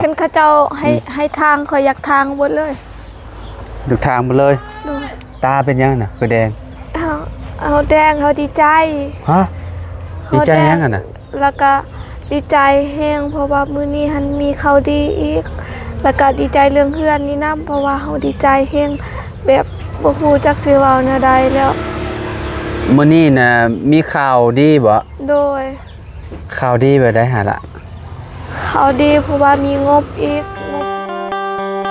ຄັນເຂົາເຈົ້າໃຫ້ ອືມ ໃຫ້ທາງ ຂ້ອຍຢາກທາງເບິດເລີຍ. ຢາກທາງເບິດເລີຍ? ໂດຍ. ຕາເປັນຫຍັງນະ ຄືແດງ? ເຮົາ ເຮົາແດງ ເຮົາດີໃຈ. ຮະ? ດີໃຈຫຍັງຫັ້ນນະ? ແລ້ວກະດີໃຈແຮງ ເພາະວ່າມື້ນີ້ຫັ້ນມີຂ່າວດີອີກ ແລ້ວກະດີໃຈເລື່ອງເຮືອນນີ້ນຳ ເພາະວ່າເຮົາດີໃຈແຮງ ແບບບໍ່ຮູ້ຈັກຊິເວົ້າແນວໃດແລ້ວ. ມື້ນີ້ນະມີຂ່າວດີບໍ? ໂດຍ. ຂ່າວດີແບບໃດຫາລະ? ຂ່າວດີເພາະວ່າມີງົບອີກ ງົບ.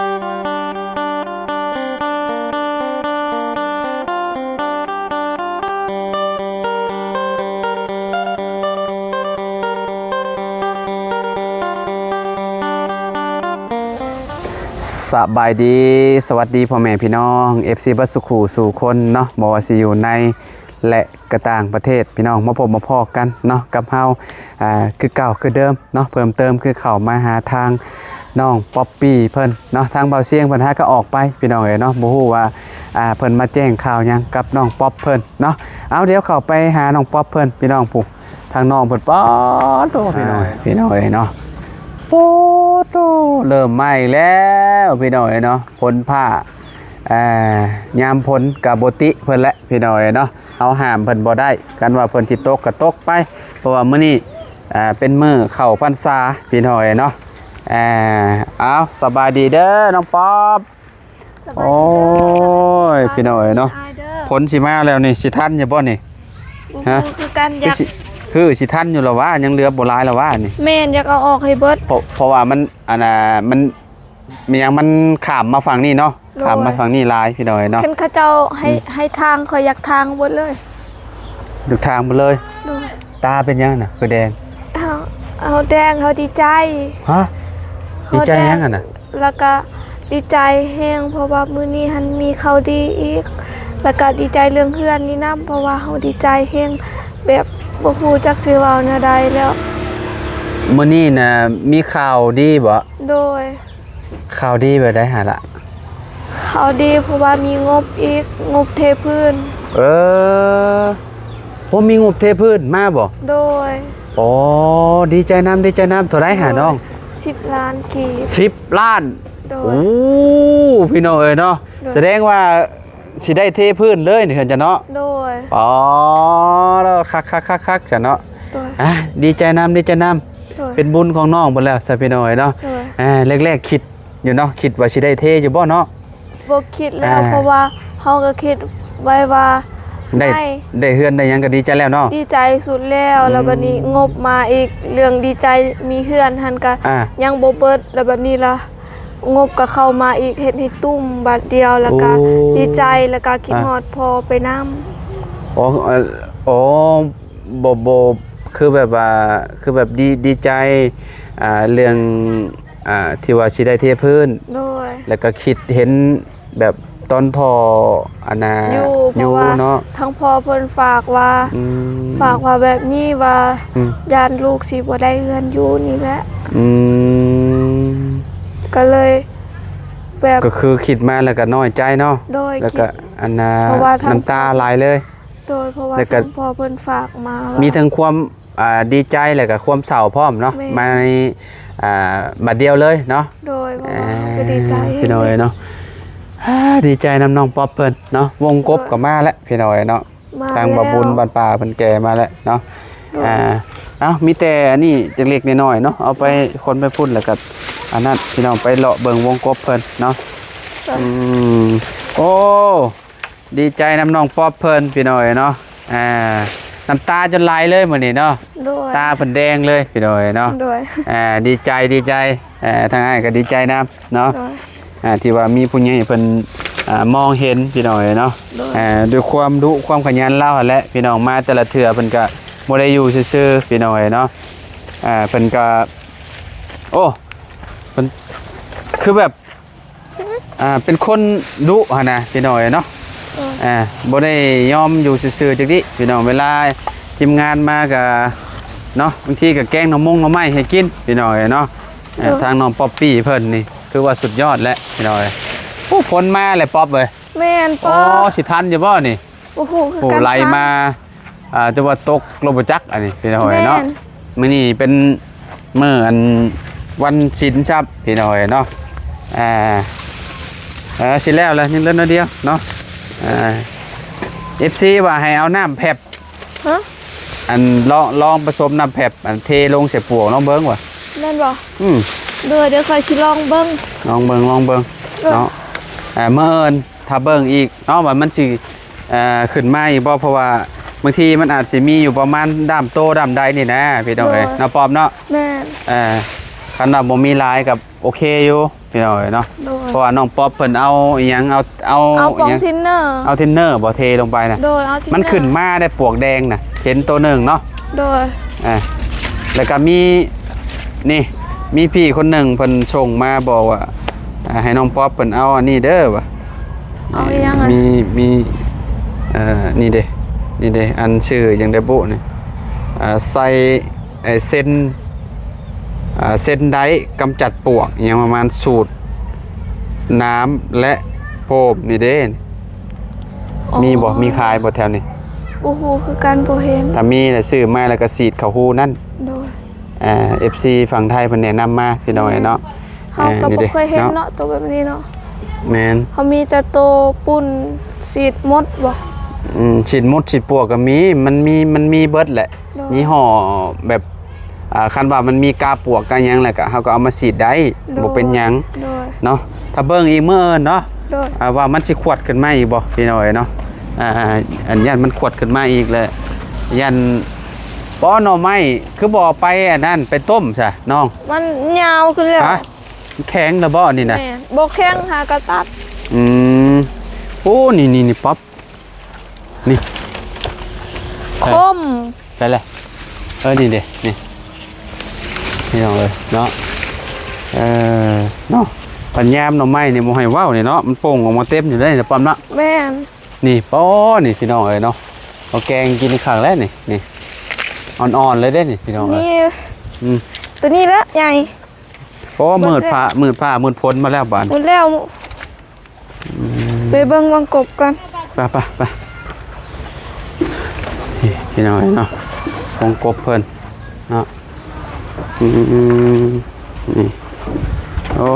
ສະບາຍດີ ສະຫວັດດີພໍ່ແມ່ພີ່ນ້ອງ ເອັຟຊີ ເບິດສູ່ຄູ່ສູ່ຄົນເນາະ ບໍ່ວ່າຊິຢູ່ໃນ ແລະ ກະຕ່າງປະເທດ ພີ່ນ້ອງ ມາພົບມາພໍ້ກັນເນາະ ກັບເຮົາ ອ່າ ຄືເກົ່າຄືເດີມເນາະ. ເພີ່ມເຕີມຄືເຂົ້າມາຫາທາງນ້ອງປັອບປີ້ເພິ່ນເນາະ ທາງບ່າວຊຽງເພິ່ນຫາກໍອອກໄປ ພີ່ນ້ອງເອີຍເນາະ. ບໍ່ຮູ້ວ່າ ອ່າ ເພິ່ນມາແຈ້ງຂ່າວຫຍັງກັບນ້ອງປັອບເພິ່ນເນາະ. ເອົາ ດຽວເຂົ້າໄປຫານ້ອງປັອບເພິ່ນ ພີ່ນ້ອງ ຜູ້ ທາງນ້ອງເພິ່ນ ປາດໂທ້ ພີ່ນ້ອງເອີຍ ພີ່ນ້ອງເອີຍເນາະ. ໂອ້ໂທ້ ເລີ່ມມາອີກແລ້ວ ພີ່ນ້ອງເອີຍເນາະ ຝົນຟ້າ ອ່າ ຍາມຝົນກໍບໍ່ຕິເພິ່ນແຫຼະ ພີ່ນ້ອງເອີຍເນາະ. ເຮົາຫ້າມເພິ່ນບໍ່ໄດ້ ຄັນວ່າເພິ່ນຊິຕົກກໍຕົກໄປ ເພາະວ່າມື້ນີ້ ອ່າ ເປັນມື້ເຂົ້າພັນສາ ພີ່ນ້ອງເອີຍເນາະ. ອ່າ ເອົາ ສະບາຍດີເດີນ້ອງປັອບ. ສະບາຍດີເດີ. ໂອ້ຍ ສະບາຍດີ ພີ່ນ້ອງເອີຍເນາະ ອ້າຍເດີ. ຝົນຊິມາແລ້ວນີ້ ຊິທັນຢູ່ບໍ່ນີ້? ບໍ່ຮູ້ ຮະ? ຄືກັນ ຢາກ ຄືຊິ ຄືຊິທັນຢູ່ລະຫວາ ຍັງເຫຼືອບໍ່ຫຼາຍລະຫວານີ້. ແມ່ນ ຢາກເອົາອອກໃຫ້ເບິດ ເພາະ ເພາະວ່າມັນ ອັນນ່າ ມັນ ມີຫຍັງ ມັນຂ້າມມາຝັ່ງນີ້ເນາະ. ໂດຍ. ຂ້າມມາຝັ່ງນີ້ຫຼາຍ ພີ່ນ້ອອຍເນາະ. ຄັນເຂົາເຈົ້າໃຫ້ ອືມ ໃຫ້ທາງ ຂ້ອຍຢາກທາງເບິດເລີຍ. ຢາກທາງເບິດເລີຍ? ໂດຍ. ຕາເປັນຫຍັງນະ ຄືແດງ? ເຮົາ ເຮົາແດງ ເຮົາດີໃຈ. ຮະ? ເຮົາແດງ ດີໃຈຫຍັງຫັ້ນນະ? ແລ້ວກະດີໃຈແຮງ ເພາະວ່າມື້ນີ້ຫັ້ນມີຂ່າວດີອີກ ແລ້ວກະດີໃຈເລື່ອງເຮືອນນີ້ນຳ ເພາະວ່າເຮົາດີໃຈແຮງ ແບບບໍ່ຮູ້ຈັກຊິເວົ້າແນວໃດແລ້ວ. ມື້ນີ້ນະມີຂ່າວດີບໍ? ໂດຍ. ຂ່າວດີແບບໃດຫາລະ? ຂ່າວດີເພາະວ່າມີງົບອີກ ງົບເທພື້ນ. ເອີ ໂອ້ ມີງົບເທພື້ນມາບໍ? ໂດຍ. ອໍ ດີໃຈນຳ ດີໃຈນຳ. ເທົ່າໃດຫານ້ອງ? ໂດຍ ສິບລ້ານກີບ. ສິບລ້ານ? ໂດຍ. ໂອ້ ພີ່ນ້ອງເອີຍເນາະ. ໂດຍ. ສະແດງວ່າຊິໄດ້ເທພື້ນເລີຍນີ້ ເຮືອນເຈົ້າເນາະ? ໂດຍ. ອໍ ຄັກໆໆໆ ຊັ້ນເນາະ. ໂດຍ. ອ່າ ດີໃຈນຳ ດີໃຈນຳ. ໂດຍ. ເປັນບຸນຂອງນ້ອງເພິ່ນແລ້ວຊະ ພີ່ນ້ອງເອີຍເນາະ. ໂດຍ. ອ່າ ແລກໆຄິດຢູ່ເນາະ ຄິດວ່າຊິໄດ້ເທຢູ່ບໍ່ເນາະ? ບໍ່ຄິດແລ້ວ ອ່າ ເພາະວ່າເຮົາກໍຄິດໄວ້ວ່າ ໄດ້ ໄດ້ ໄດ້ເຮືອນໄດ້ຫຍັງກໍດີໃຈແລ້ວເນາະ? ດີໃຈສຸດແລ້ວ. ອືມ. ແລ້ວບັດນີ້ງົບມາອີກ ເລື່ອງດີໃຈມີເຮືອນຫັ້ນກໍ ອ່າ ຍັງບໍ່ເບິດ ແລ້ວບັດນີ້ລະງົບກໍເຂົ້າມາອີກ ເຮັດໃຫ້ຕຸ້ມບາດດຽວ ແລ້ວກໍ ໂອ້ ດີໃຈ ແລ້ວກໍຄິດ ອ່າ ຮອດພໍ່ໄປນຳ. ອໍ ເອີ ອໍ ບໍ່ ບໍ່ ຄືແບບວ່າ ຄືແບບດີ ດີໃຈ ອ່າ ເລື່ອງ ອ່າ ທີ່ວ່າຊິໄດ້ເທພື້ນ. ໂດຍ. ແລ້ວກໍຄິດເຫັນແບບຕອນພໍ່ ອັນນ່າ ຢູ່ ຢູ່ ເພາະວ່າ ເນາະ ທາງພໍ່ເພິ່ນຝາກວ່າ ອືມ ຝາກວ່າແບບນີ້ວ່າ ອືມ ຢ້ານລູກຊິບໍ່ໄດ້ເຮືອນຢູ່ນີ້ແຫຼະ. ອືມ ກໍເລີຍແບບ ກໍຄືຄິດມາແລ້ວກໍນ້ອຍໃຈເນາະ. ໂດຍ. ແລ້ວກໍ ຄິດ ອັນນ່າ ເພາະວ່າທາງ ນ້ຳຕາໄຫຼເລີຍ. ໂດຍ. ເພາະວ່າ ແລ້ວກໍ ທາງພໍ່ເພິ່ນຝາກມາວ່າ ມີທັງຄວາມ ອ່າ ດີໃຈ ແລ້ວກໍຄວາມເສົ້າພ້ອມເນາະ. ແມ່ນ. ມາໃນ ອ່າ ບາດດຽວເລີຍເນາະ. ໂດຍ. ເພາະວ່າ ອ່າ ເຮົາກໍດີໃຈ ພີ່ນ້ອງເອີຍເນາະ. ອ່າ ດີໃຈນຳນ້ອງປັອບເພິ່ນເນາະ. ວົງກົບ ໂດຍ ກໍມາແລ້ວ ພີ່ນ້ອງເອີຍເນາະ. ມາແລ້ວ. ທາງບ່າວບຸນບ້ານປ່າເພິ່ນແກ່ມາແລ້ວເນາະ. ໂດຍ. ອ່າ ເອົາ ມີແຕ່ອັນນີ້ຈັກເລັກນ້ອຍເນາະ ເອົາໄປ ໂດຍ ຂົນໄປພຸ້ນ ແລ້ວກໍອັນນັ້ນ ພີ່ນ້ອງ ໄປເລາະເບິ່ງວົງກົບເພິ່ນເນາະ. ໂດຍ. ອືມ ໂອ້ ດີໃຈນຳນ້ອງປັອບເພິ່ນ ພີ່ນ້ອງເອີຍເນາະ. ອ່າ ນ້ຳຕາຈົນໄຫຼເລີຍມື້ນີ້ເນາະ. ໂດຍ. ຕາເພິ່ນແດງເລີຍ ພີ່ນ້ອງເອີຍເນາະ. ໂດຍ. ອ່າ ດີໃຈ ດີໃຈ ເອີ ທາງອ້າຍກໍດີໃຈນຳເນາະ. ໂດຍ. ອ່າ ທີ່ວ່າມີຜູ້ໃຫຍ່ເພິ່ນ ອ່າ ມອງເຫັນ ພີ່ນ້ອງເອີຍເນາະ. ໂດຍ. ອ່າ ດ້ວຍຄວາມດຸຄວາມຂະຫຍັນລາວຫັ້ນແຫຼະ ພີ່ນ້ອງ ມາແຕ່ລະເທື່ອເພິ່ນກໍບໍ່ໄດ້ຢູ່ຊື່ໆ ພີ່ນ້ອງເອີຍເນາະ. ອ່າ ເພິ່ນກໍ ໂອ້ ເພິ່ນຄືແບບ ອ່າ ເປັນຄົນດຸຫັ້ນນະ ພີ່ນ້ອງເອີຍເນາະ. ໂດຍ. ອ່າ ບໍ່ໄດ້ຍອມຢູ່ຊື່ໆຈັກດິ ພີ່ນ້ອງ. ເວລາທີມງານມາກໍເນາະ ບາງທີກໍແກງໜໍ່ມົງໜໍ່ໄມ້ໃຫ້ກິນ ພີ່ນ້ອງເອີຍເນາະ. ໂດຍ. ອ່າ ທາງນ້ອງປັອບປີ້ເພິ່ນນີ້ຖືວ່າສຸດຍອດແຫຼະ ພີ່ນ້ອງເອີຍ. ໂອ້ ຝົນມາແລ້ວປັອບເອີຍ. ແມ່ນ ໂອ້ ຊິທັນຢູ່ບໍ່ນີ້? ບໍ່ຮູ້ຄືກັນ. ໂອ້ ໄຫຼມາ ອ່າ ແຕ່ວ່າຕົກລົງບໍ່ຈັກອັນນີ້ ພີ່ນ້ອງເອີຍເນາະ. ແມ່ນ. ມື້ນີ້ເປັນມື້ອັນ ວັນສິນຊັບ ພີ່ນ້ອງເອີຍເນາະ. ອ່າ ເອີ ຊິແລ້ວລະ ຍັງເຫຼືອໜ້ອຍດຽວເນາະ. ອ່າ ເອັຟຊີວ່າໃຫ້ເອົານ້ຳແຟັບ ຮະ? ອັນ ລອງ ລອງປະສົມນ້ຳແຟັບ ອັນ ເທລົງໃສ່ປວກລອງເບິ່ງວ່າ ແມ່ນບໍ່? ອືມ ໂດຍ ດຽວຂ້ອຍຊິລອງເບິ່ງ ລອງເບິ່ງ ລອງເບິ່ງ ໂດຍ ເນາະ. ອ່າ ມື້ອື່ນ ຖ້າເບິ່ງອີກເນາະ ວ່າມັນຊິ ເອີ ຂຶ້ນມາອີກບໍ່ ເພາະວ່າບາງທີມັນອາດຊິມີຢູ່ປະມານດ້າມໂຕດ້າມໃດນີ້ນະ ພີ່ນ້ອງເອີຍ ໂດຍ ເນາະ ປອມເນາະ. ແມ່ນ ເອີ ຄັນວ່າບໍ່ມີຫຼາຍກໍໂອເຄຢູ່ ພີ່ນ້ອງເອີຍເນາະ. ໂດຍ ເພາະວ່ານ້ອງປັອບເພິ່ນເອົາອີ່ຫຍັງ ເອົາ ເອົາ ເອົາປ່ອງ ອີ່ຫຍັງ ທິນເນອ ເອົາທິນເນອ ບໍ່ ເທລົງໄປນະ. ໂດຍ ເອົາທິນເນ ມັນຂຶ້ນມາໄດ້ປວກແດງນະ ເຫັນໂຕໜຶ່ງເນາະ. ໂດຍ ອ່າ ແລ້ວກໍມີ ນີ້ ມີພີ່ຄົນໜຶ່ງເພິ່ນສົ່ງມາບອກວ່າ ອ່າ ໃຫ້ນ້ອງປັອບເພິ່ນເອົາອັນນີ້ເດີວ່າ. ເອົາອີ່ຫຍັງອະ? ມີ ມີ ເອີ ນີ້ເດ້ ນີ້ເດ້ ອັນຊື່ຫຍັງເດບຸນີ້ ອ່າ ໃສ່ ເອີ ເຊັນ ອ່າ ເຊັນໄດກຳຈັດປວກ ອີ່ຫຍັງປະມານສູດນ້ຳ ແລະ ໂຟມນີ້ເດ້. ອໍ ມີບໍ່? ມີຂາຍບໍ່ແຖວນີ້? ບໍ່ຮູ້ຄືກັນ ບໍ່ເຫັນ. ຖ້າມີລະຊື້ມາ ແລ້ວກໍສີດເຂົ້າຮູນັ້ນ. ໂດຍ ອ່າ ເອັຟຊີຝັ່ງໄທເພິ່ນແນະນຳມາ ພີ່ນ້ອງເອີຍເນາະ. ເຮົາກໍບໍ່ເຄີຍເຫັນເນາະ ໂຕແບບນີ້ເນາະ. ແມ່ນ ເຮົາມີແຕ່ໂຕປຸ້ນ ສີດມົດບໍ່? ອືມ ສີດມົດ ສີດປວກກໍມີ ມັນມີ ມັນມີເບິດແຫຼະ. ໂດຍ ຍີ່ຫໍ້ແບບ ອ່າ ຄັນວ່າມັນມີກາປວກກາຫຍັງແລ້ວກໍ ເຮົາກໍເອົາມາສີດໄດ້ ໂດຍ ບໍ່ເປັນຫຍັງ ໂດຍ ເນາະ. ຖ້າເບິ່ງອີກມື້ອື່ນເນາະ ໂດຍ ອ່າ ວ່າມັນຊິຂວດຂຶ້ນມາອີກບໍ່ ພີ່ນ້ອງເອີຍເນາະ. ອ່າ ອັນຢ້ານມັນຂວດຂຶ້ນມາອີກແລ້ວ ຢ້ານ ບໍ່ ໜໍ່ໄມ້ ຄືບໍ່ເອົາໄປອັນນັ້ນ ໄປຕົ້ມຊະນ້ອງ? ມັນຍາວຂຶ້ນແລ້ວ ຮະ? ແຂງແລ້ວບໍ່ອັນນີ້ນະ? ແມ່ນ ບໍ່ແຂງ ຫາກະຕັດ. ອືມ ໂອ້ ນີ້ໆໆ ປັອບ ນີ້ ຄົມ ໃສ່ແຫຼະ. ເອີ ນີ້ເດ້ ນີ້ ພີ່ນ້ອງເອີຍເນາະ. ເອີ ເນາະ ພັນຍາມໜໍ່ໄມ້ນີ້ບໍ່ໃຫ້ເວົ້ານີ້ເນາະ ມັນປົ່ງອອກມາເຕັມຢູ່ເດ້ ປ້ອມເນາະ. ແມ່ນ ນີ້ ປ້ອ ນີ້ ພີ່ນ້ອງເອີຍເນາະ ເອົາແກງກິນຄັກແລ້ວນີ້ ນີ້ ອ່ອນໆເລີຍເດ້ນີ້ ພີ່ນ້ອງເອີຍ. ນີ້ ອືມ ໂຕນີ້ລະໃຫຍ່. ໂອ້ ມືດຟ້າ ມືດຟ້າມືດຝົນມາແລ້ວບາດ ມືດແລ້ວ. ອືມ ໄປເບິ່ງວັງກົບກ່ອນ ໄປໆໆ. ນີ້ ພີ່ນ້ອງເອີຍເນາະ ວັງກົບເພິ່ນເນາະ. ອືມ ນີ້ ໂອ້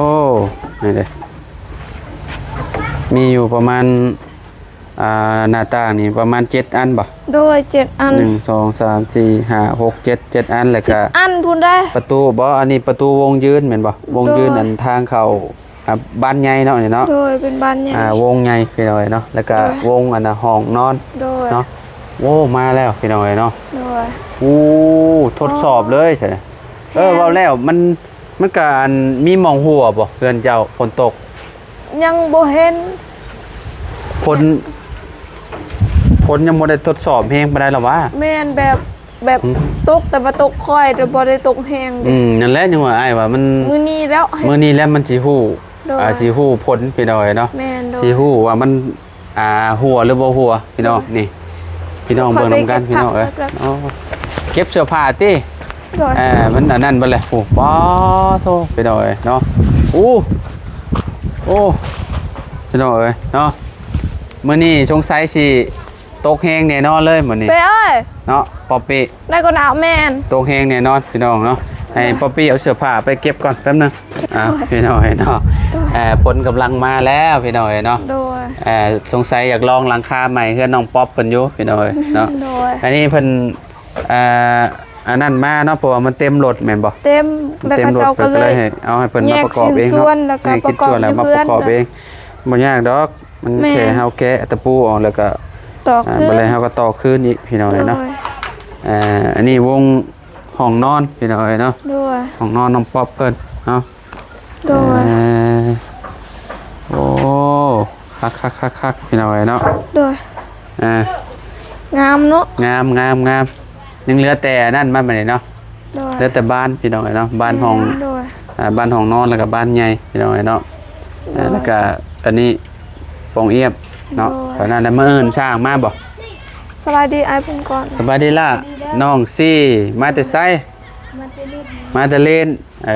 ນີ້ເດ້ ມີຢູ່ປະມານ ອ່າ ໜ້າຕ່າງນີ້ປະມານເຈັດອັນບໍ່? ໂດຍ ເຈັດອັນ ໜຶ່ງ ສອງ ສາມ ສີ່ ຫ້າ ຫົກ ເຈັດ ເຈັດອັນ ແລ້ວກະສິບອັນພຸ້ນເດ້. ປະຕູບໍ່? ອັນນີ້ປະຕູວົງຢືນແມ່ນບໍ່? ວົງຢືນ ໂດຍ ອັນທາງເຂົ້າ ອ່າ ບານໃຫຍ່ເນາະ ນີ້ເນາະ. ໂດຍ ເປັນບານໃຫຍ່ ອ່າ ວົງໃຫຍ່ ພີ່ນ້ອງເອີຍເນາະ. ແລ້ວກະ ໂດຍ ວົງອັນນ່າ ຫ້ອງນອນ ໂດຍ ເນາະ. ໂອ້ ມາແລ້ວ ພີ່ນ້ອງເອີຍເນາະ. ໂດຍ ໂອ້ ທົດສອບເລີຍ ໂອ້ ເອີ ແມ່ນ ເວົ້າແລ້ວມັນ ມັນກະ ອັນ ມີໝ່ອງຮົ່ວບໍ່ ເຮືອນເຈົ້າ ຝົນຕົກ? ຍັງບໍ່ເຫັນ ຝົນ ຝົນຍັງບໍ່ໄດ້ທົດສອບແຮງປານໃດລະຫວາ? ແມ່ນ ແບບ ແບບ ຫືມ ຕົກ ແຕ່ວ່າຕົກຄ່ອຍ ແຕ່ບໍ່ໄດ້ຕົກແຮງເດ້. ອືມ ນັ້ນແຫຼະ ຍັງວ່າອ້າຍວ່າມັນ ມື້ນີ້ແລ້ວ ມື້ນີ້ແລ້ວມັນຊິຮູ້ ໂດຍ ອ່າ ຊິຮູ້ຜົນ ພີ່ນ້ອງເອີຍເນາະ. ແມ່ນ ໂດຍ ຊິຮູ້ວ່າມັນ ອ່າ ຮົ່ວຫຼືບໍ່ຮົ່ວ ພີ່ນ້ອງ. ໂດຍ ນີ້ ພີ່ນ້ອງເບິ່ງນຳກັນ ພີ່ນ້ອງເອີຍ. ໂອ້ ເກັບເສື້ອຜ້າຕິ? ໂດຍ ເອີ ມັນອັນນັ້ນເບິດແຫຼະ. ໂອ້ ປາໂທ ພີ່ນ້ອງເອີຍເນາະ. ໂອ້ ໂອ້ ພີ່ນ້ອງເອີຍເນາະ ມື້ນີ້ສົງໄສຊິຕົກແຮງແນ່ນອນເລີຍມື້ນີ້ ເປ້ເອີຍ ເນາະ ປອບປີ້. ໄດ້ກໍໜາວແມ່ນ ຕົກແຮງແນ່ນອນ ພີ່ນ້ອງເນາະ. ໃຫ້ ໂດຍ ປອບປີ້ເອົາເສື້ອຜ້າໄປເກັບກ່ອນແປັບໜຶ່ງ. ອ່າ ໂດຍ ພີ່ນ້ອງເອີຍເນາະ ໂດຍ ເອີ ຝົນກຳລັງມາແລ້ວ ພີ່ນ້ອງເອີຍເນາະ. ໂດຍ ເອີ ສົງໄສຢາກລອງຫຼັງຄາໃໝ່ເຮືອນນ້ອງປັອບເພິ່ນຢູ່ ພີ່ນ້ອງເອີຍເນາະ. ໂດຍ ອັນນີ້ເພິ່ນ ອ່າ ອັນນັ້ນມາເນາະ ເພາະວ່າມັນເຕັມລົດແມ່ນບໍ່? ເຕັມ ເຕັມລົດ ແລ້ວເຂົາເຈົ້າກໍເລີຍ ເອົາໃຫ້ເພິ່ນມາປະກອບເອງເນາະ. ແຍກຊິ້ນສ່ວນ ແລ້ວກໍປະກອບຢູ່ເຮືອນ ແຍກຊິ້ນສ່ວນແລ້ວມາປະກອບເອງ ບໍ່ຍາກດອກ. ມັນ ແມ່ນ ແຄ່ເຮົາແກະຕະປູອອກ ແລ້ວກໍ ຕໍ່ ອ່າ ຄືນ ບັດແລ້ວເຮົາກໍຕໍ່ຄືນອີກ ພີ່ນ້ອງເອີຍເນາະ. ໂດຍ ເອີ ອັນນີ້ວົງຫ້ອງນອນ ພີ່ນ້ອງເອີຍເນາະ. ໂດຍ ຫ້ອງນອນນ້ອງປັອບເພິ່ນເນາະ. ໂດຍ ເອີ ໂອ້ ຄັກໆໆໆ ພີ່ນ້ອງເອີຍເນາະ. ໂດຍ ເອີ ງາມເນາະ ງາມໆໆ. ຍັງເຫຼືອແຕ່ອັນນັ້ນມາບັດນີ້ເນາະ. ໂດຍ ເຫຼືອແຕ່ບານ ພີ່ນ້ອງເອີຍເນາະ ບານຫ້ອງ ແມ່ນ ໂດຍ ອ່າ ບານຫ້ອງນອນ ແລ້ວກໍບານໃຫຍ່ ພີ່ນ້ອງເອີຍເນາະ. ໂດຍ ອ່າ ແລ້ວກໍອັນນີ້ປ່ອງອຽບເນາະ. ໂດຍ ເທົ່ານັ້ນແຫຼະ. ມື້ອື່ນຊ່າງມາບໍ່? ສະບາຍດີອ້າຍພົງກອນ. ສະບາຍດີຫຼ້າ. ສະບາຍດີເດີ. ນ້ອງຊີ ມາແຕ່ໃສ? ມາແຕ່ຫຼິ້ນ ມາແຕ່ຫຼິ້ນ. ເອີ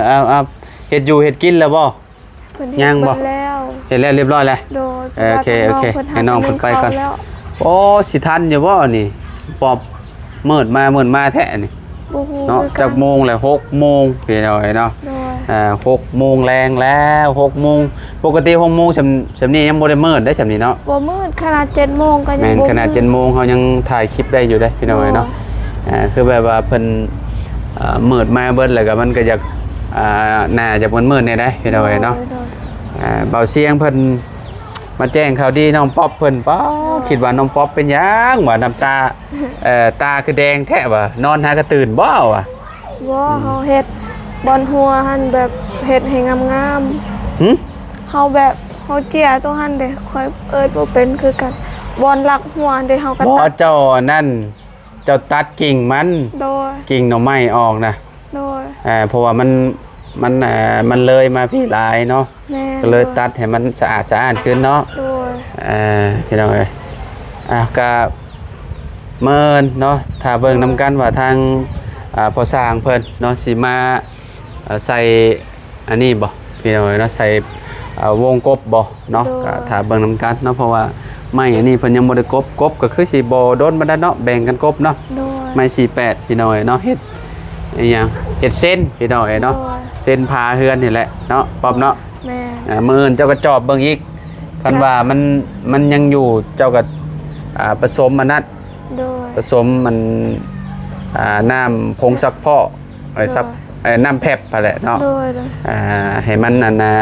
ເອົາ ເອົາ ເຮັດຢູ່ເຮັດກິນແລ້ວບໍ່? ເພິ່ນເຮັດ ຍັງບໍ່? ເບິດແລ້ວ ເຮັດແລ້ວຮຽບຮ້ອຍແລ້ວ. ໂດຍ ໂອເຄ ໂອເຄ ເພາະວ່າທາງນ້ອງເພິ່ນ ໃຫ້ນ້ອງເພິ່ນໄປກ່ອນ. ເພິ່ນເຂົ້າແລ້ວ. ໂອ້ ຊິທັນຢູ່ບໍ່ນີ້? ປອບ ມືດມາ ມືດມາແທ້ນີ້. ບໍ່ຮູ້ ເນາະ ຄືກັນ ຈັກໂມງແລ້ວ? ຫົກໂມງພີ່ນ້ອງເອີຍເນາະ. ໂດຍ ອ່າ ຫົກໂມງແລງແລ້ວ ຫົກໂມງ. ປົກກະຕິຫົກໂມງຊ່ຳ ຊ່ຳນີ້ຍັງບໍ່ໄດ້ມືດເດ້ ຊ່ຳນີ້ເນາະ. ບໍ່ມືດ ຂະໜາດເຈັດໂມງກໍຍັງ ແມ່ນ ບໍ່ມືດ ຂະໜາດເຈັດໂມງເຮົາຍັງຖ່າຍຄລິບໄດ້ຢູ່ເດ້ພີ່ນ້ອງເອີຍເນາະ. ໂດຍ ອ່າ ຄືແບບວ່າເພິ່ນ ອ່າ ມືດມາເບິດ ແລ້ວກໍມັນກໍຢາກ ອ່າ ໜ້າຈະມືດໆແດ່ເດ້ພີ່ນ້ອງເອີຍເນາະ. ໂດຍ ໂດຍ ອ່າ ເບົາຊຽງເພິ່ນມາແຈ້ງຂ່າວດີນ້ອງປັອບເພິ່ນ. ປ້າ ໂດຍ ຄິດວ່ານ້ອງປັອບເປັນຫຍັງວ່າ ນ້ຳຕາ ເອີ ຕາຄືແດງແທ້ວ່າ ນອນຫາກະຕື່ນບໍ່ວ່າ? ບໍ່ ເຮົາເຮັດບ່ອນຫົວຫັ້ນ ແບບເຮັດໃຫ້ງາມໆ. ຫຶ? ເຮົາແບບເຮົາເຈ້ຍຕົງຫັ້ນເດ້ ຂ້ອຍເອີ້ນບໍ່ເປັນຄືກັນ ບ່ອນຫຼັກຫົວຫັ້ນເດ້ ເຮົາກໍຕັດ. ບໍ່ ເຈົ້າອັນນັ້ນ ເຈົ້າຕັດກິ່ງມັນ. ໂດຍ ກິ່ງໜໍ່ໄມ້ອອກນະ. ໂດຍ ເພາະວ່າມັນ ມັນ ມັນເລີຍມາພີ້ຫຼາຍເນາະ. ແມ່ນ ກໍເລີຍຕັດໃຫ້ມັນສະອາດສະອ້ານຂຶ້ນເນາະ. ໂດຍ ພີ່ນ້ອງເອີຍ ອ່າ ກະມື້ອື່ນເນາະ ຖ້າເບິ່ງນຳກັນວ່າທາງ ອ່າ ພໍ່ຊ່າງເພິ່ນເນາະ ຊິມາ ເອີ ໃສ່ອັນນີ້ບໍ່ພີ່ນ້ອງເອີຍເນາະ ໃສ່ ເອີ ວົງກົບບໍ່ເນາະ. ໂດຍ ກະຖ້າເບິ່ງນຳກັນເນາະ ເພາະວ່າໄມ້ອັນນີ້ເພິ່ນຍັງບໍ່ໄດ້ກົບ ກົບກໍຄືຊິບໍ່ດົນປານໃດເນາະ ແບ່ງກັນກົບເນາະ. ໂດຍ ໄມ້ສີ່ແປດພີ່ນ້ອງເອີຍເນາະ ເຮັດອີຫຍັງ ເຮັດເຊັນພີ່ນ້ອງເອີຍເນາະ. ໂດຍ ເຊັນຝາເຮືອນນີ້ແຫຼະເນາະ ປັອບເນາະ. ແມ່ນ ອ່າ ມື້ອື່ນເຈົ້າກໍຈອບເບິ່ງອີກ ຄັນວ່າມັນ ມັນຍັງຢູ່ ເຈົ້າກໍ ອ່າ ປະສົມອັນນັ້ນ. ໂດຍ ປະສົມມັນ ອ່າ ນ້ຳຜົງຊັກຟອກ ເອີ ໂດຍ ຊັກ ເອີ ນ້ຳແຟັບຫັ້ນແຫຼະເນາະ. ໂດຍ ໂດຍ ອ່າ ໃຫ້ມັນອັນນ່າ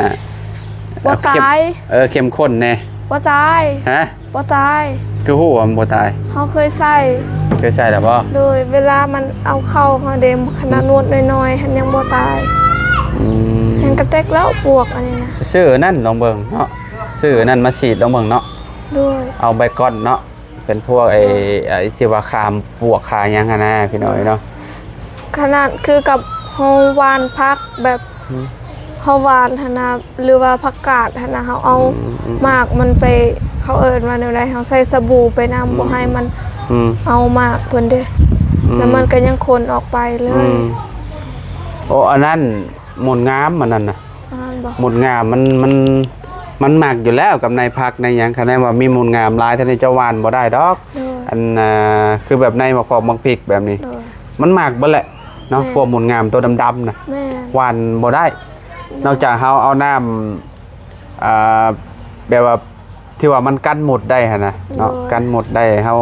ບໍ່ຕາຍ ເອີ ເຂັ້ມ ເອີ ເຂັ້ມຂຸ້ນແດ່. ບໍ່ຕາຍ ຮະ? ບໍ່ຕາຍ. ຄືຮູ້ວ່າມັນບໍ່ຕາຍ? ເຮົາເຄີຍໃສ່. ເຄີຍໃສ່ແລ້ວບໍ່? ໂດຍ ເວລາມັນເອົາເຂົ້າເຮົາເດ້ ຂະໜາດ ອືມ ໜວດນ້ອຍໆຫັ້ນຍັງບໍ່ຕາຍ. ອືມ ແຮງກະແຕັກແລ້ວປວກອັນນີ້ນະ. ຊື້ອັນນັ້ນລອງເບິ່ງເນາະ ຊື້ອັນນັ້ນມາສີດລອງເບິ່ງເນາະ. ໂດຍ ເອົາໄບກອນເນາະ ເປັນພວກໄອ້ ໂດຍ ໄອ້ທີ່ວ່າຂ້າປວກຂ້າຫຍັງຫັ້ນນະ ພີ່ນ້ອງເອີຍເນາະ. ຂະໜາດຄືກັບເຮົາຫວ່ານຜັກແບບ ອືມ ເຮົາຫວ່ານຫັ້ນນະ ຫຼືວ່າຜັກກາດຫັ້ນນະ ເຮົາເອົາ ອືມ ອືມ ໝາກມັນໄປ ເຂົາເອີ້ນວ່າແນວໃດ ເຮົາໃສ່ສະບູໄປນຳ ອືມ ບໍ່ໃຫ້ມັນ ອືມ ເອົາໝາກເພິ່ນເດ້ ອືມ ແລ້ວມັນກໍຍັງຂົນອອກໄປເລີຍ. ອືມ ໂອ້ ອັນນັ້ນມົນງາມ ອັນນັ້ນນະ. ອັນນັ້ນບໍ່? ມົນງາມມັນ ມັນ ມັນມັກຢູ່ແລ້ວກັບໃນຜັກໃນຫຍັງ ຄັນແມ່ນວ່າມີມົນງາມຫຼາຍ ທ່ານນີ້ເຈົ້າຫວ່ານບໍ່ໄດ້ດອກ. ໂດຍ ອັນ ອ່າ ຄືແບບໃນໝາກຫອມໝາກພິກແບບນີ້ ໂດຍ ມັນມັກເບິດແຫຼະເນາະ. ແມ່ນ ພວກມົນງາມໂຕດຳໆນະ ແມ່ນ ຫວ່ານບໍ່ໄດ້. ໂດຍ ນອກຈາກເຮົາເອົານ້ຳ ອ່າ ແບບວ່າ ທີ່ວ່າມັນກັນມົດໄດ້ຫັ້ນນະເນາະ. ໂດຍ ກັນມົດໄດ້ ເຮົາ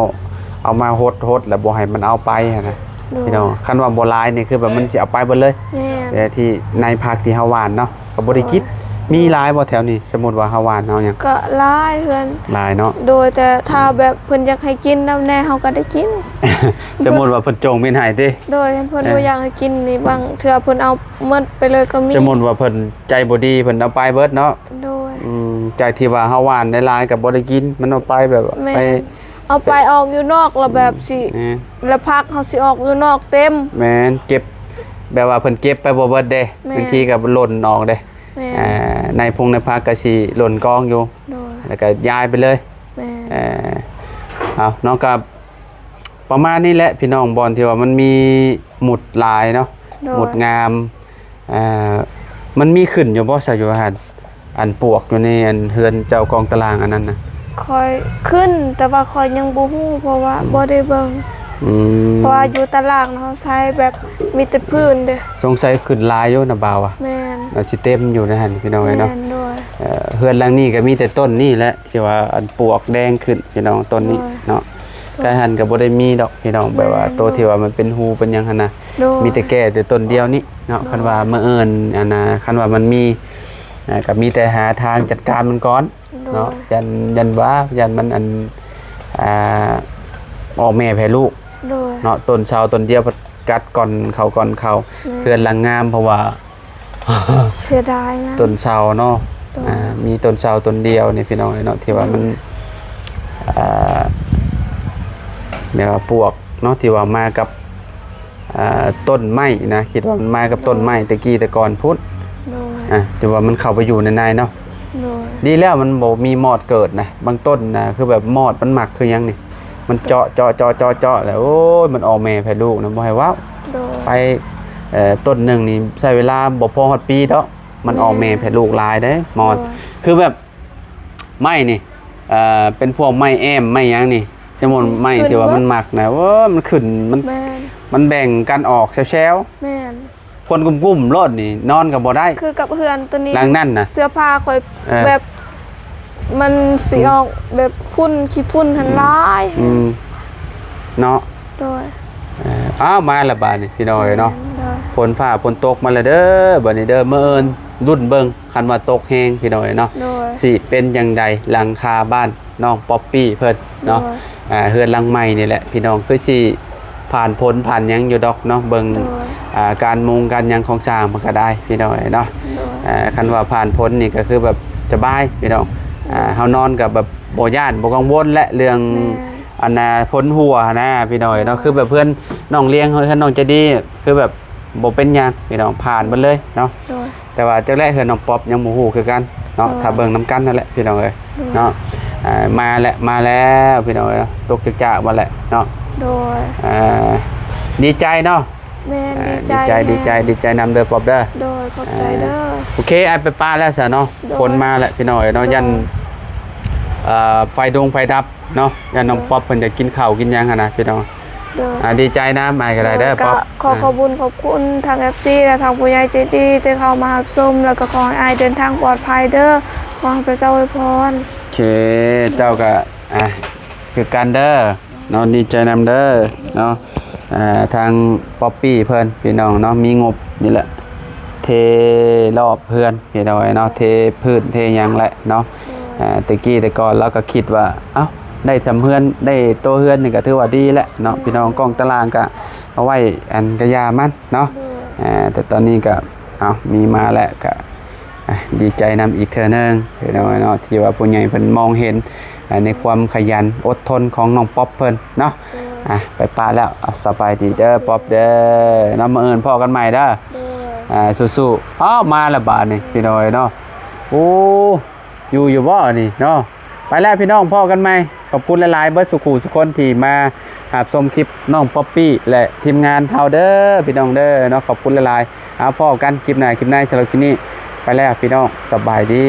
ເອົາມາຫົດໆ ແລ້ວບໍ່ໃຫ້ມັນເອົາໄປຫັ້ນນະ. ໂດຍ ພີ່ນ້ອງ ຄັນວ່າບໍ່ຫຼາຍນີ້ ຄືແບບມັນຊິເອົາໄປເບິດເລີຍ. ແມ່ນ ແຕ່ທີ່ໃນຜັກທີ່ເຮົາຫວ່ານເນາະ ກໍບໍ່ໄດ້ກິນ. ໂດຍ ມີຫຼາຍບໍ່ແຖວນີ້? ສົມມຸດວ່າເຮົາຫວ່ານເຮົາຫຍັງ ກໍຫຼາຍເຮືອນ ຫຼາຍເນາະ. ໂດຍ ແຕ່ຖ້າແບບເພິ່ນຢາກໃຫ້ກິນນຳແດ່ ເຮົາກໍໄດ້ກິນ. ສົມມຸດວ່າເພິ່ນຈົ່ງເປັນໃຫ້ຕິ? ໂດຍ ຄັນເພິ່ນ ເອີ ບໍ່ຢາກໃຫ້ກິນນີ້ ບາງເທື່ອເພິ່ນເອົາໝົດໄປເລີຍກໍມີ. ສົມມຸດວ່າເພິ່ນໃຈບໍ່ດີ ເພິ່ນເອົາໄປເບິດເນາະ. ໂດຍ ອືມ ຈາກທີ່ວ່າເຮົາຫວ່ານຫຼາຍໆ ກໍບໍ່ໄດ້ກິນ ມັນເອົາໄປແບບ ແມ່ນ ໄປ ເອົາໄປອອກຢູ່ນອກ ແລ້ວແບບຊິ ອືມ ແລ້ວຜັກເຮົາຊິອອກຢູ່ນອກເຕັມ. ແມ່ນ ເກັບ ແບບວ່າເພິ່ນເກັບໄປບໍ່ເບິດເດ້. ແມ່ນ ບາງທີກໍຫຼົ່ນອອກເດ້. ແມ່ນ ອ່າ ໃນພົງໃນຜັກກໍຊິຫຼົ່ນກອງຢູ່. ໂດຍ ແລ້ວກໍຢາຍໄປເລີຍ. ແມ່ນ ເອີ ເອົາເນາະ ກໍປະມານນີ້ແຫຼະ ພີ່ນ້ອງ ບ່ອນທີ່ວ່າມັນມີໝຸດຫຼາຍເນາະ. ໂດຍ ໝຸດງາມ ອ່າ ມັນມີຂຶ້ນຢູ່ບໍ່ຊະ ຢູ່ຫັ້ນ ອັນປວກຢູ່ໃນອັນເຮືອນເຈົ້າກອງຕະລາງອັນນັ້ນນະ? ຂ້ອຍຂຶ້ນ ແຕ່ວ່າຂ້ອຍຍັງບໍ່ຮູ້ ເພາະວ່າ ອືມ ບໍ່ໄດ້ເບິ່ງ. ອືມ ເພາະວ່າຢູ່ຕະລາງເຮົາໃຊ້ແບບມີແຕ່ພື້ນເດ້. ສົງໄສຂຶ້ນຫຼາຍຢູ່ນະບ່າວວ່າ. ແມ່ນ ອາດຊິເຕັມຢູ່ໃນຫັ້ນ ພີ່ນ້ອງເອີຍເນາະ. ແມ່ນ ໂດຍ ເອີ ເຮືອນຫຼັງນີ້ກໍມີແຕ່ຕົ້ນນີ້ແຫຼະ ທີ່ວ່າອັນປວກແດງຂຶ້ນ ພີ່ນ້ອງ ຕົ້ນນີ້ ໂດຍ ເນາະ. ໂດຍ ໃກ້ຫັ້ນກໍບໍ່ໄດ້ມີດອກ ພີ່ນ້ອງ ແບບວ່າ ແມ່ນ ໂຕທີ່ວ່າມັນເປັນຮູເປັນຫຍັງຫັ້ນນະ. ໂດຍ ມີແຕ່ແກ້ແຕ່ຕົ້ນດຽວນີ້ເນາະ. ໂດຍ ຄັນວ່າມື້ອື່ນ ອັນນ່າ ຄັນວ່າມັນມີ ອ່າ ກໍມີແຕ່ຫາທາງຈັດການມັນກ່ອນ ໂດຍ ເນາະ. ຢ້ານ ຢ້ານວ່າ ຢ້ານມັນ ອັນ ອ່າ ອອກແມ່ແຜ່ລູກ ໂດຍ ເນາະ. ຕົ້ນເຊົາຕົ້ນດຽວພັດກັດກ່ອນເຂົາ ກ່ອນເຂົາ. ແມ່ນ ເຮືອນຫຼັງງາມ ເພາະວ່າ ເສຍດາຍນະ ຕົ້ນເຊົາເນາະ. ໂດຍ ອ່າ ມີຕົ້ນເຊົາຕົ້ນດຽວນີ້ ພີ່ນ້ອງເອີຍເນາະ ທີ່ວ່າມັນ ໂດຍ ອ່າ ແບບວ່າປວກເນາະ ທີ່ວ່າມາກັບ ອ່າ ຕົ້ນໄມ້ນະ ຄິດວ່າມັນມາກັບ ໂດຍ ຕົ້ນໄມ້ແຕ່ກີ້ແຕ່ກ່ອນພຸ້ນ. ໂດຍ ອ່າ ແຕ່ວ່າມັນເຂົ້າໄປຢູ່ໃນໃນເນາະ. ໂດຍ ດີແລ້ວມັນບໍ່ມີມອດເກີດນະ. ບາງຕົ້ນນະ ຄືແບບມອດມັນມັກຄືຫຍັງນີ້ ມັນເຈາະ ເຈາະ ເຈາະ ເຈາະ ເຈາະ ແລ້ວ ໂອ້ຍ ມັນອອກແມ່ແຜ່ລູກນະ ບໍ່ໃຫ້ເວົ້າ. ໂດຍ ໄປ ເອີ ຕົ້ນໜຶ່ງນີ້ໃຊ້ເວລາບໍ່ພໍຮອດປີດອກ ມັນອອກແມ່ ແມ່ນ ແຜ່ລູກຫຼາຍເດ້ ມອດ. ໂດຍ ຄືແບບໄມ້ນີ້ ເອີ ເປັນພວກໄມ້ແອ້ມໄມ້ຫຍັງນີ້ ແຊລມອນໄມ້ທີ່ວ່າມັນມັກນະ ໂອ້ ມັນຂຶ້ນ ມັນ ແມ່ນ ມັນແບ່ງກັນອອກແຊວໆ ແມ່ນ ຄົນກຸ້ມໆໂລດນີ້ ນອນກໍບໍ່ໄດ້ ຄືກັບເຮືອນຕົວນີ້ ຫຼັງນັ້ນນະ ເສື້ອຜ້າຂ້ອຍ ເອີ ແບບ ມັນຊິອອກແບບຝຸ່ນ ຂີ້ຝຸ່ນຫັ້ນຫຼາຍ ອືມ ເນາະ ໂດຍ ເອີ ອ້າວ ມາລະບາດນີ້ພີ່ນ້ອງເອີຍເນາະ ແມ່ນ ໂດຍ ຝົນຟ້າຝົນຕົກມາແລ້ວເດີ ບາດນີ້ເດີ ມື້ອື່ນລຸ້ນເບິ່ງ ຄັນວ່າຕົກແຮງພີ່ນ້ອງເອີຍເນາະ ໂດຍ ຊິເປັນຈັ່ງໃດ ຫຼັງຄາບ້ານນ້ອງປັອບປີ້ເພິ່ນເນາະ ໂດຍ ອ່າ ເຮືອນຫຼັງໃໝ່ນີ້ແຫຼະພີ່ນ້ອງ ຄືຊິຜ່ານຝົນຜ່ານຫຍັງຢູ່ດອກເນາະ ເບິ່ງ ໂດຍ ອ່າ ການມຸງການຫຍັງຂອງຊ່າງມັນກໍໄດ້ພີ່ນ້ອງເອີຍເນາະ ໂດຍ ອ່າ ຄັນວ່າຜ່ານຝົນນີ້ກໍຄືແບບສະບາຍພີ່ນ້ອງ ອ່າ ເຮົານອນກໍແບບບໍ່ຢ້ານບໍ່ກັງວົນແຫຼະ ເລື່ອງ ແມ່ນ ອັນນ່າ ຝົນຫົວນະພີ່ນ້ອງເອີຍເນາະ ໂດຍ ຄືແບບເພື່ອນນ້ອງລ້ຽງ ເຮືອນນ້ອງໃຈດີ ຄືແບບບໍ່ເປັນຫຍັງພີ່ນ້ອງ ຜ່ານເບິດເລີຍເນາະ ໂດຍ ແຕ່ວ່າຈັກແລະເຮືອນນ້ອງປັອບຍັງບໍ່ຮູ້ຄືກັນເນາະ ໂດຍ ຖ້າເບິ່ງນຳກັນນັ້ນແຫຼະພີ່ນ້ອງເອີຍ ໂດຍ ເນາະ ອ່າ ມາແລ້ວ ມາແລ້ວພີ່ນ້ອງເອີຍ ຕົກຈາກໆມາແລ້ວເນາະ ໂດຍ ອ່າ ດີໃຈເນາະ ແມ່ນ ອ່າ ດີໃຈ ດີໃຈ ແຮງ ດີໃຈ ດີໃຈນຳເດີປັອບເດີ ໂດຍ ຂອບໃຈເດີ ອ່າ ໂອເຄ ອ້າຍໄປປະແລ້ວຊະເນາະ ໂດຍ ຝົນມາແລ້ວພີ່ນ້ອງເອີຍເນາະ ໂດຍ ຢ້ານ ເອີ ໄຟດົງໄຟດັບ ເນາະ ຢ້ານນ້ອງ ໂດຍ ປັອບເພິ່ນຈະກິນເຂົ້າກິນຫຍັງຫັ້ນນະພີ່ນ້ອງ ໂດຍ ອ່າ ດີໃຈນຳອ້າຍກໍໄດ້ເດີ ໂດຍ ປັອບ ກໍຂໍຂອບບຸນຂອບຄຸນທາງເອັຟຊີ ແລະ ທາງຜູ້ໃຫຍ່ໃຈດີທີ່ເຂົ້າມາຮັບຊົມ ແລ້ວກໍຂໍໃຫ້ອ້າຍເດີນທາງປອດໄພເດີ ຂໍໃຫ້ພະເຈົ້າອວຍພອນ ໂອເຄ ເຈົ້າກໍ ອ່າ ຄືກັນເດີເນາະ ດີໃຈນຳເດີເນາະ ອ່າ ທາງປັອບປີ້ເພິ່ນພີ່ນ້ອງເນາະ ມີງົບນີ້ແຫຼະ ເທລອບເຮືອນ ພີ່ນ້ອງເນາະ ເທພື້ນເທຫຍັງແຫຼະເນາະ ໂດຍ ອ່າ ແຕ່ກີ້ແຕ່ກ່ອນລາວກໍຄິດວ່າ ເອົ້າ ໄດ້ຊຳເຮືອນ ໄດ້ໂຕເຮືອນນີ້ກໍຖືວ່າດີແຫຼະເນາະ ໂດຍ ພີ່ນ້ອງ ກ້ອງຕາລາງກໍເອົາໄວ້ ອັນ ກະຢ່າມັນເນາະ ໂດຍ ອ່າ ແຕ່ຕອນນີ້ກໍ ເອົາ ມີມາແລ້ວກໍ ອ່າ ດີໃຈນຳອີກເທື່ອໜຶ່ງ ພີ່ນ້ອງເນາະ ທີ່ວ່າຜູ້ໃຫຍ່ເພິ່ນມອງເຫັນ ອ່າ ໃນຄວາມຂະຫຍັນອົດທົນຂອງນ້ອງປັອບເພິ່ນເນາະ ໂດຍ ອ່າ ໄປປະແລ້ວ ອ່າ ສະບາຍດີເດີ ໂດຍ ປັອບເດີເນາະ ມື້ອື່ນພໍ້ກັນໃໝ່ເດີ ໂດຍ ອ່າ ສູ້ໆ ອ້າວ ມາແລ້ວບາດນີ້ ໂດຍ ພີ່ນ້ອງເອີຍເນາະ ໂອ້ ຢູ່ຢູ່ບໍ່ນີ້ເນາະ ໄປແລ້ວພີ່ນ້ອງ ພໍ້ກັນໃໝ່ ຂອບຄຸນຫຼາຍໆ ເບິດສູ່ຄູ່ສູ່ຄົນທີ່ມາຮັບຊົມຄລິບນ້ອງປັອບປີ້ ແລະ ທີມງານເຮົາເດີ ພີ່ນ້ອງເດີເນາະ ຂອບຄຸນຫຼາຍໆ ເອົາ ພໍ້ກັນຄລິບໜ້າຄລິບໃນ ສຳລັບຄລິບນີ້ ໄປແລ້ວພີ່ນ້ອງ ສະບາຍດີ.